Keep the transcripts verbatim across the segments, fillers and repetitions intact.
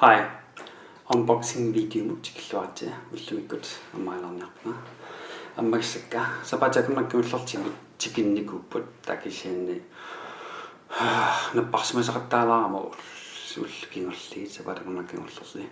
Hej. Unboxing videomut tikilluaritsi. Ullumikkut ammaalerniarpunga. Ammassakka sapaatip akunnera kingullertigut tikinnikuupput, taava kisianni napparsimasaqattaalaarama ullut kingulliit, sapaatip akunnera kingullerli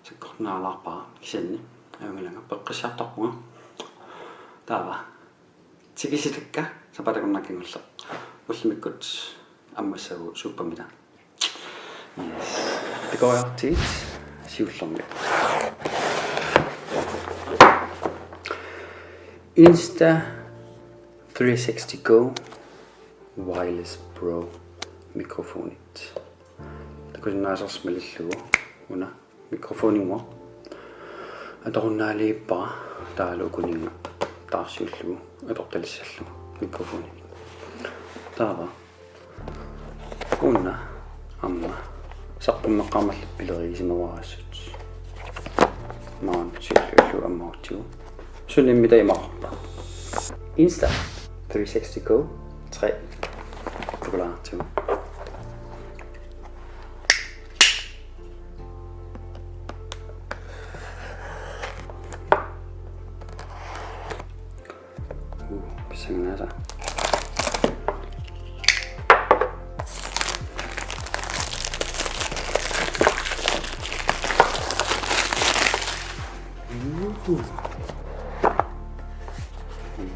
sakkortunaalaarpara, kisianni ajunngilanga, peqqissiartorpunga. Taava tikisitakka sapaatip akunnera kingulleq. Ullumikkut ammassagut suuppammita. Yes. Peqoriartigit siullermik. Insta three sixty Go Wireless Pro mikrofonit. Takusinnaasassaq malillugu una mikrofoninngooq. Atorunnaaliippara taavalu ukuninnga taarsiullugu atortalissallugu mikrofoni. Taava una aamma saqqummeqqaarmallugu pilerigisimavara assut. Maani siulliullugu ammaarutsigu. Sunimmita imaqarpa? Insta three sixty Go tre. Tukulaartigu. Uh, pissanganasa. Uh.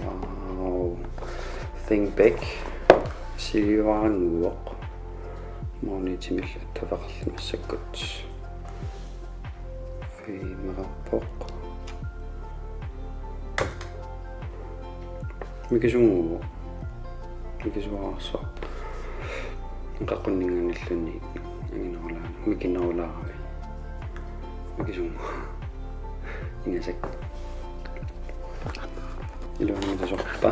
Wow. ThinkPad. Siuaannguaq. Magnetimik attaveqarluni massakkut. Filmeqarpoq. Mikisunnguuvoq. Mikisuararsuaq. Qaqunninganilluni anginerulaarami. Mikinerulaarami. Mikisunnguuvoq. Ingasak. Iluanut tasorpa.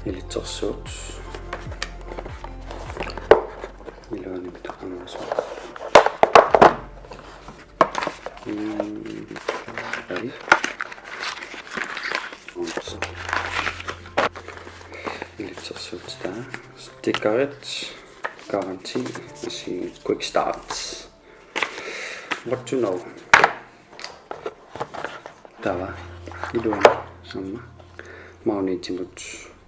Ilitsersuut. Iluanut tasorpa. Mm, okay. Oops. Ilitsersuut taava. Stickerit, garanti, quick start. What to know? Taava iluanut aamma magnetimut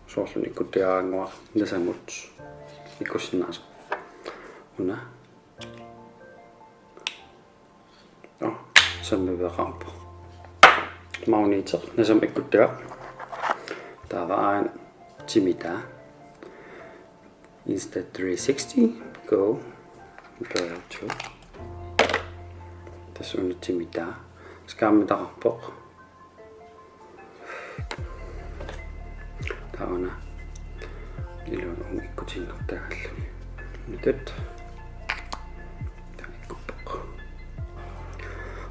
soorlumi ikkuttagaraannguaq nasamut ikkussinnaasoq. Una. Oh, sammiveqarpoq. Magneti nasamut ikkuttagaq. Taava aana timitaa. Insta three sixty Go. Go to. Tassa una timitaa. Skærmitaqarpoq. Taava una iluanut uunga ikkutiinnartagalluni. Nutut. Taava ikkuppoq.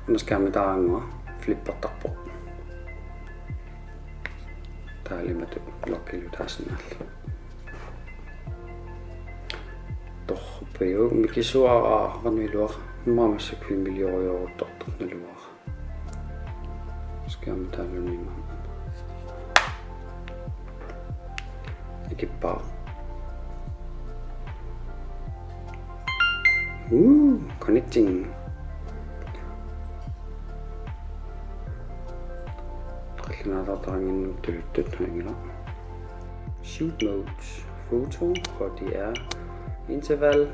Una skærmitaraannguaq flippertarpoq. Taava imatut lokkilu taasinnaallugu. Torpiu mikisuaraa, qanoq iluara. Immaqa massakkut filmiliorujussuartortoq naluara. Skærmi taanna nima. Ikippaa. Ooh, connecting. Qallunaataartaranginnut tuluttut naanngila. Shoot mode, photo, H D R, interval,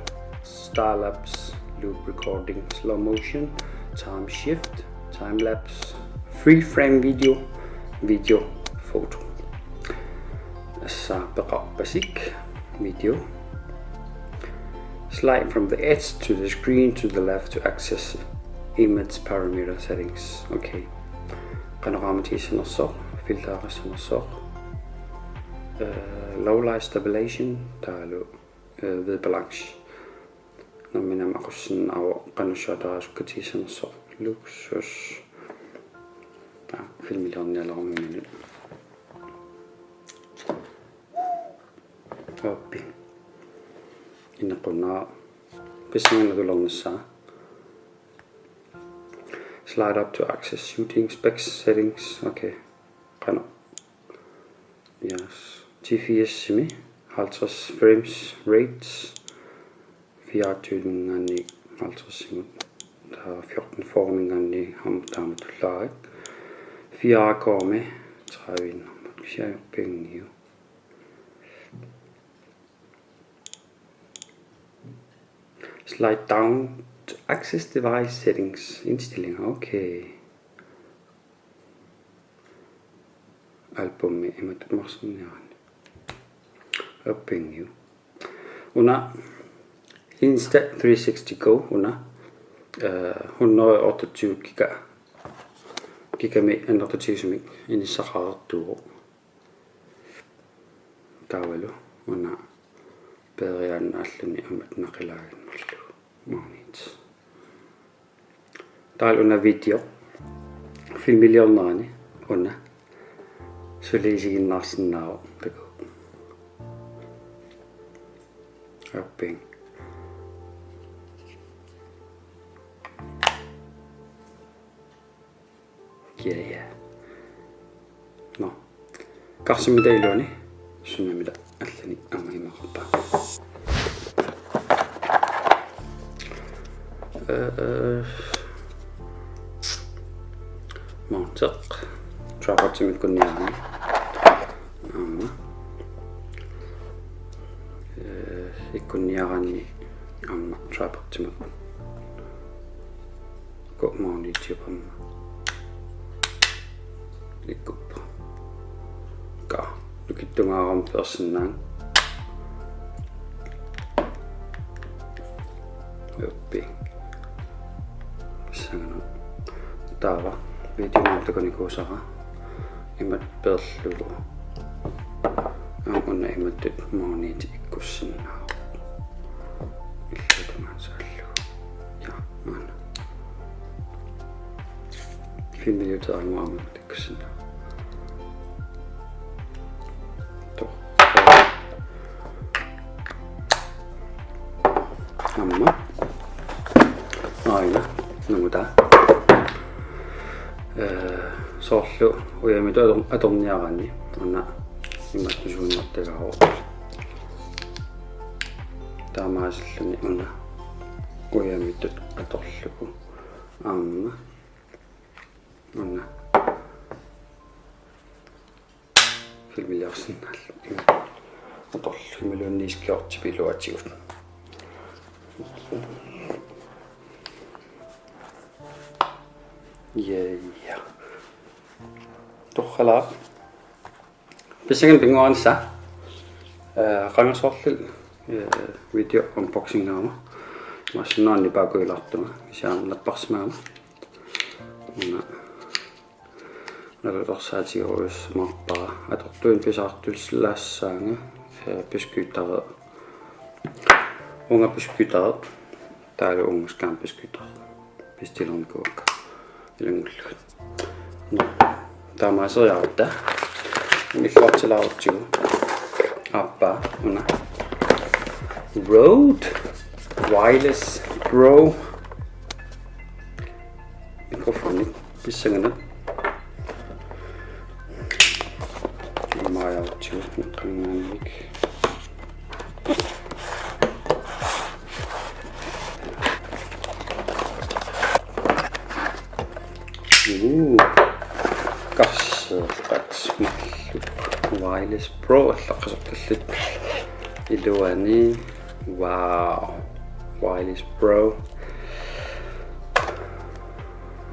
star-lapse, loop recording, slow motion, time shift, time lapse, free frame video, video, photo. Tassa peqarpasik video. Slide from the edge to the screen to the left to access image parameter settings. Okay. Qanoq aamma tigissanersoq, filtereqassanersoq. Eh, low light stabilization, taavalu, eh, hvid balance. Nammineq aamma aqussinnaavoq qanoq suaataraasukka tigissanersoq. Luksus. Aa, filmiliornialerummi minut. Oppi. Inequnaq. Pissanganaq tulernissaa. Slide up to access shooting specs settings. Okay. Qanoq. Yes. T F S-imi halvtreds frames rate. fireogtyveminngaanniit halvtredsimut. Taava fjorten fyrreminngaanniit aamma taama tullaarik. Fire komma tredive-iinnarmut, kisianni orpianngiu. Slide down to access device settings. Indstillinger, okay. Albumi imatut marserniaraanni. Orpianngiu. Una Insta three sixty Go una, eh, hundrede og otteogtyve giga, gigami annertutigisumik inissaqareertuuvoq. Taavalu una peeriaannaalluni aamma naqilaaginnarlugu magneti. Taavalu una video filmiliornerani una suli isiginnaarsinnaavoq takuuk. Orpiaanngilaq. Ja, ja. Nå. Karsimmita iluani sunamita allanik aamma imaqarpa. Eh, mounti. Tripodimut ikkunniaraanni. Aamma. Eh, ikkunniaraanni aamma tripodimut. Ko magnetiup aamma ikkuppoq. Ka nukittungaarama peersinnaanngilaq. Uppi. Pissanganaq. Taava videomi takunikuusara imatut peerlugu. Aamma una imatut magneti ikkussinnaavoq. Illuatungaanut saallugu. Ja, maanna. Filmiliuteqarmat aamma ikkussinnaavoq. Torrak. Aamma. Aajuna. Nungutaa. Eh, soorlu ujamitut ator-, atorniaraanni. Una imatut suunnertagaavoq. Taamaasilluni una ujamitut atorlugu. Aamma. Una. Filmiliorsinnaallugu. Atorlugu imaluunniit skjortip iluatigut. Ja, ja. Torralaaq. Pissanganaq pinnguarinsa. Eh, qangarsuarli, eh, video unboxingaama. Massinnaanni paakujulaartunga. Kisianni napparsimagama. Una. Nalutorsaatigerujussuumaarpara. Atortuinnaq pisaartusilaassaanga, eh, beskyttere. Uunga beskyttere. Taavalu uunga skærmbeskytter. Bestillernikuuakka ilanngullugit. Nå. Taamaaseriarutta. Illuartilaarutsigu. Aappaa, una. Rode Wireless Pro. Mikrofoni. Pissanganaq. Imaajartigu qangaannik. Uu. Qasseertaq marluk. Wireless Pro allaqqasortallit. Iluani. Wow. Wireless Pro.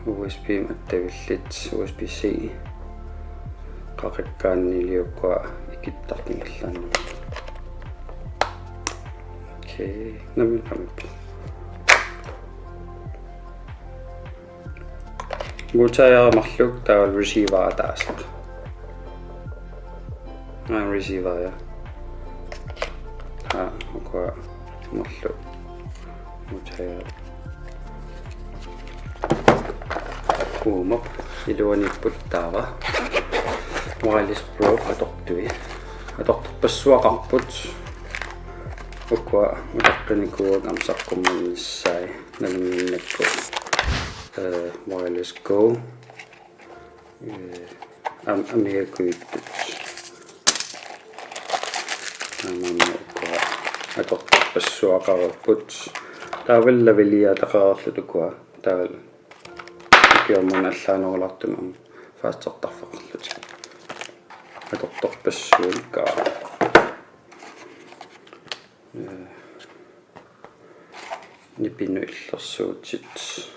U S B-mik attavillit, U S B C. Qaqikkaanniiliukkua ikittartingallaannut. Okay, nammineq qamippoq. Modtager marluk taavalu receiver ataaseq. Aa, receiver, ja. Aa, ukua marluk. Modtager. Uumap iluaniipput taava. Wireless Pro atortui. Atortarpassuaqarput. Ukua utaqqinikuuakka aamma saqqummiunnissaat. Nalunnginnakku, eh, Wireless Go. Eh, am-, amigakujuttut. Aamma ukua ator-, Atortorpassuaqareerput. Taavalu lavaliaataqareerlutik ukua. Taavalu ukiormanna allaanerulaartumik aamma faastertarfeqarlutik. Atortorpassuit. Ee, nipinut illersuutit.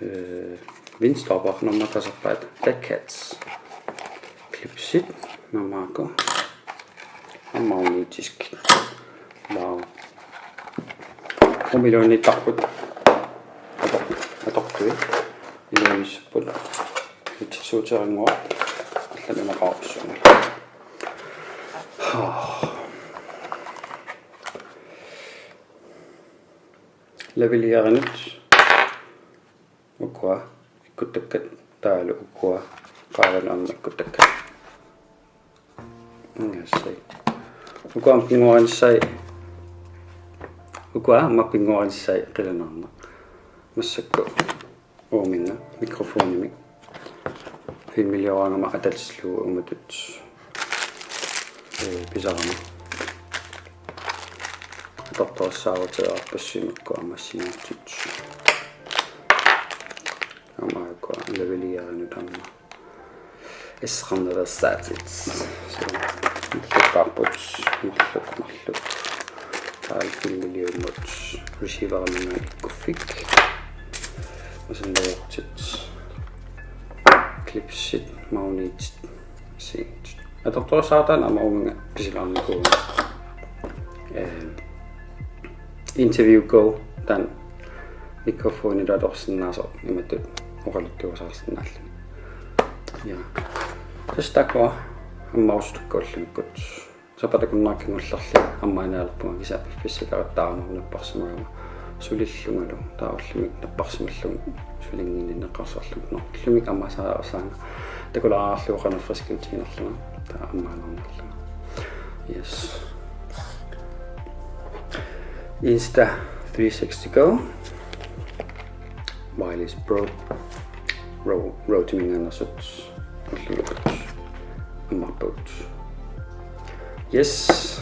Ee, Vinstopper nummer taserpaat. Black Cats. Clipsit, nummer ko. Aamma magnetiskit. Wow. Umiluunniittarput. Ator-, atortui. Iluunissapput. Illersuuteqanngua. Allanimaqaarsuunga. Lavaliarinut. Ukua ikkuttakkat, taavalu ukua qaavanut aamma ikkuttakkat. Ingassai. Ukua aamma pinnguarnissai. Ukua aamma pinnguarnissai qilanaarneq. Massakkut uuminnga mikrofonimik. Filmiliorangama atatillugu umatut, ee, pisarama. Atortorissaaruteerarpassuit makkua aamma assigiinngitsut. Aamma ukua lavaliarinut aamma. Esrarnereersaatit. So, marlukkaarput, marluk, marluk. Taavalu filmiliummut receiveriminngaanniit ikkuffik. Masanngajaartit. Clipsit, magnetit. Siit. Atortorissaarutaanni aamma uuminnga pisilaarnikuuvunga. Ee, Interview Go, taanna mikrofonilu atorsinnaasoq imatut oqaluttuarissaarsinnaalluni. Ja. Tassa taakkua ammarusutut ullumikkuit. Sapaatip akunnera kingullerlu ammaanerulerpunga, kisianni piffissakaratta aamma napparsimagama sulillungalu, taava ullumi napparsimallugu sulinnginneqqarsarlugu. Nå, ullumi ammaasaarsaanga takulaarlugu qanoq friskimik tiginerlunga, taava ammaanerulerlunga. Yes. Insta three sixty Go. Wireless Pro. Ro-, Rode-minngaanneersut. Ullulukut. Ammarput. Yes.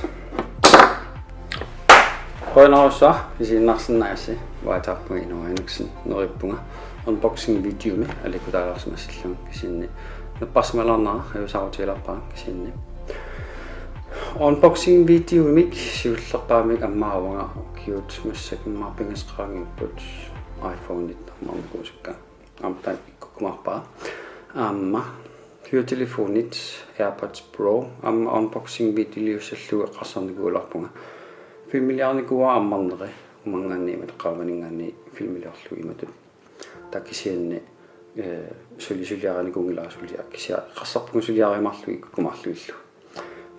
Qujanarsuaq isiginnaarsinnaagassi, uanga taarpunga Inora Enoksen, neriuppunga unboxing videomi aliikkutaalersimassallugu, kisianni napparsimalaarnera ajuusaarutigilaarpara, kisianni unboxing videomik siullerpaamik ammaavunga ukiut massakkut immaqa pingasut qaangiupput iPhone-it ammarnikuusakka. Aamma taanna ikkukkumaarpara. Aamma høretelefonit AirPods Pro aamma unboxing videoliussallugu eqqarsarnikuulaarpunga. Filmiliarinikuuara ammarneri, uumanngaanniit imatut qaavaninngaanniit filmiliorlugu imatut. Taava kisianni, ee, suli suliarinikuunngilara suliaq, kisianni eqqarsarpunga suliariumaarlugit ikkukkumaarlugillu.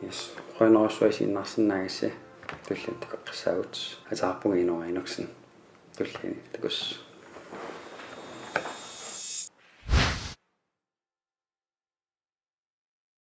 Yes. Qujanarsuaq isiginnaarsinnaagassi. Tulliani takoqqissaagut. Ateqarpunga Inora Enoksen. Tulliani takuss.